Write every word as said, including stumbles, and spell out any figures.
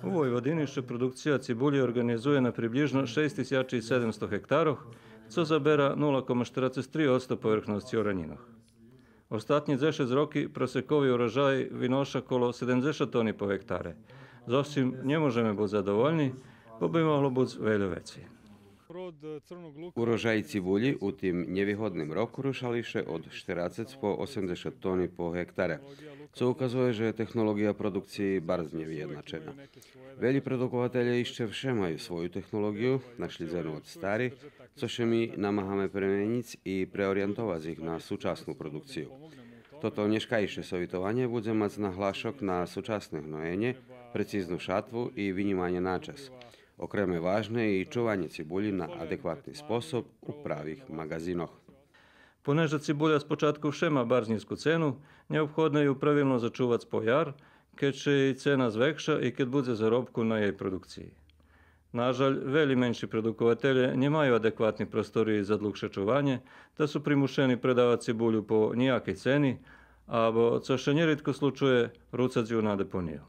У Войводини ше продукция цибулї орґанизує на приблїжно шейсц тисячи седемсто гектарох, цо забера нула кома штерацец три одсто поверхносци оранїнох. Остатнї дзешец роки просекови урожай виноша коло седемдзешат тони по гектаре. Зоз цим нє можеме буц задовольни, бо би могло буц вельо вецей. Урожаї цибулї у тим нєвигодним року рушали ше од штерацец по осемдзешат тони по гектаре, цо указує же технолоґия продукциї барз нєвиєдначена. Велї продукователє ище вше маю свою технолоґию, нашлїдзену од старих, цо ше ми намагаме пременїц и преориєнтовац их на сучасну продукцию. Тото нєшкайше совитованє будзе мац наглашок на сучасне гноєнє, прецизну шатву и винїманє на час. Окреме важне и чуванє цибулї на адекватни способ у правих маґазинох. Понеже цибуля спочатку вше ма барз нїзку цену, нєобходне ю правилно зачувац по яр, кед ше єй цена звекша и кед будзе заробку на єй продукциї. Нажаль, велї менши продукователє нємаю адекватни просториї за длугше чуванє, та су примушени предавац цибулю по нїякей цени, або, цо ше нєридко случує, руцац ю на депонию.